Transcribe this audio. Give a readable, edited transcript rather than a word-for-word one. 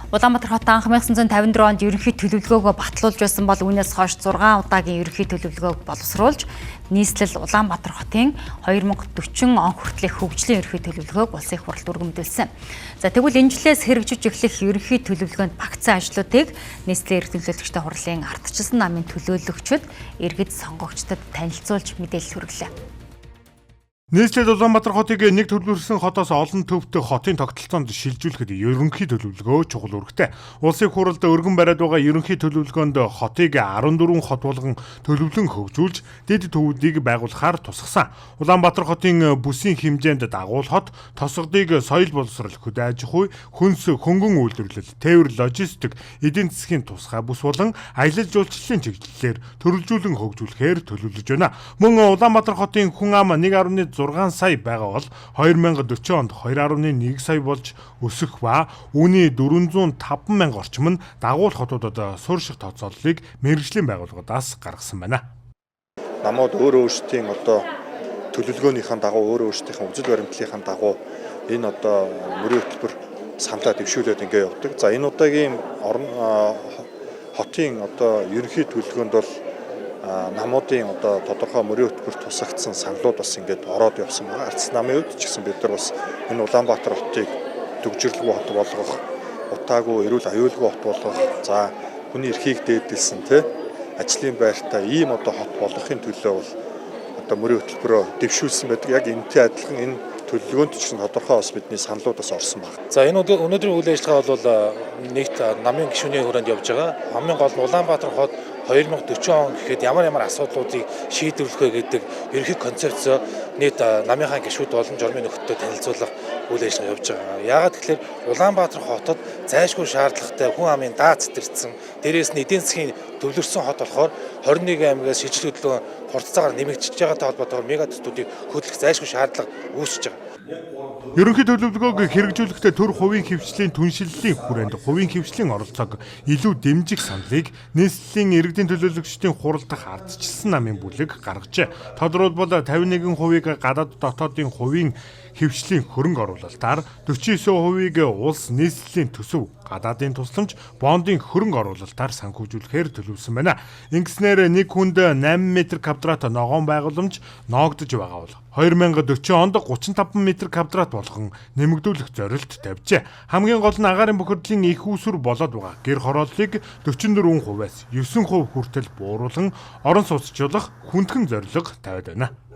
Улаанбаатар хот анх 1954 онд ерөнхий төлөвлөгөөгөө батлуулж байсан бол үүнээс хойш 6 удаагийн ерөнхий төлөвлөгөөг боловсруулж нийслэл Улаанбаатар хотын 2040 он хүртэлх хөгжлийн ерөнхий төлөвлөгөөг улсын их хурлд өргөмдүүлсэн. За, тэгвэл энэ жилээс хэрэгжиж эхлэх ерөнхий төлөвлөгөөнд багтсан ажлуудыг нийслэлийн эрх төлөөлөгчдийн хурлын ардчилсан намын төлөөлөгчид иргэд сонгогчдод танилцуулж мэдээлэл хүргэлээ. Нийслэл Улаанбаатар хотыг нэг төлөвлөсөн хотоос олон төвтэй хотын тогтолцоонд шилжүүлэхэд ерөнхий төлөвлөгөө чухал үүрэгтэй. Улсын хурлд өргөн бариад байгаа ерөнхий төлөвлөгөөнд хотыг 14 хот болгон төлөвлөн хөгжүүлж дэд төвүүдийг байгуулахаар тусгасан. Улаанбаатар хотын бүсийн хэмжээнд дагуул хот тосгодыг соёл боловсрол, хөдөө аж ахуй, хөнс хөнгөн үйлдвэрлэл, тээвэр логистик, эдийн засгийн тусгай бүс болон аялал жуулчлалын чиглэлээр төрөлжүүлэн хөгжүүлэхээр төлөвлөж байна. Мөн Улаанбаатар хотын хүн ам 1.6 сая байгаа бол 2040 онд 2.1 сая болж өсөх ба үүний 405 мянга орчим нь дагуул хотуудад суурьших тооцооллыг мэргэжлийн байгууллагуудаас гаргасан байна. Намууд өөрөө өөрсдийн одоо төлөвлөгөөнийхэн дагуу, өөрөө өөрсдийнхээ үзэл баримтлалынхаа дагуу энэ одоо мөрийн хөтөлбөр саналаа дэвшүүлээд ингээ явдаг. За, энэ удаагийн орон хотын одоо ерөнхий төлөвлөгөөнд бол намуудын одоо тодорхой мөрийн хөтөлбөр тусагдсан саналууд бас ингээд ороод явсан байгаа. Ардчилсан намын үед ч гэсэн бид нар бас энэ Улаанбаатар хотыг түгжрэлгүй хот болгох, утаагүй, эрүүл аюулгүй хот болгох, за, хүний эрхийг дээдэлсэн, тэ, ажлын байртай ийм одоо хот болгохын төлөө бол одоо мөрийн хөтөлбөрөө дэвшүүлсэн байдаг. Яг энэтэй адилхан энэ төлөвлөгөөнд ч гэсэн тодорхой бас бидний саналууд бас орсон байна. За, энэ өнөөдрийн үйл ажиллагаа бол нэгт намын гишүүний хүрээнд явж байгаа. Хамгийн гол нь Улаанбаатар хот 2040 он гэхэд ямар ямар асуудлуудыг шийдвэрлэх вэ гэдэг ерөнхий концепц нийт намынхаа гишүүд болон журмын нөхдөд танилцуулах үйл ажиллагаа явж байгаа. Яагаад гэхээр Улаанбаатар хотод зайлшгүй шаардлагатай хүн амын даад сэтэрсэн, дээрээс нь эдийн засгийн төвлөрсөн хот болохоор 21 аймагаас шилжил хөдөлгөөн хурдцаагаар нэмэгдэж байгаатай холбоотойгоор мега төслүүдийг хөдлөх зайлшгүй шаардлага үүсэж байгаа. Ерөнхий төлөвлөгөөг хэрэгжүүлэхдээ төр хувийн хэвшлийн түншлэлийн хүрээнд хувийн хэвшлийн оролцоог илүү дэмжих саналыг нийслэлийн иргэдийн төлөөлөгчдийн хурал дахь ардчилсан намын бүлэг гаргажээ. Тодорхойлбол, 51%-ийг гадаад дотоодын хувийн хэвшлийн хөрөнгө оруулалтаар, 49%-ийг улс нийслэлийн төсөв, гадаадын тусламж, бондын хөрөнгө оруулалтаар санхүүжүүлэхээр төлөвлөсөн байна. Ингэснээр нэг хүнд 8 м квадрат ногоон байгууламж ноогдож байгаа бол 2040 онд 35 м квадрат болгон нэмэгдүүлэх зорилт тавьжээ. Хамгийн гол нь агаарын бохирдлын их үүсвэр болоод байгаа гэр хорооллыг 44%-аас 9% хүртэл бууруулан орон сууцчлах хүндхэн зорилго тавиад байна.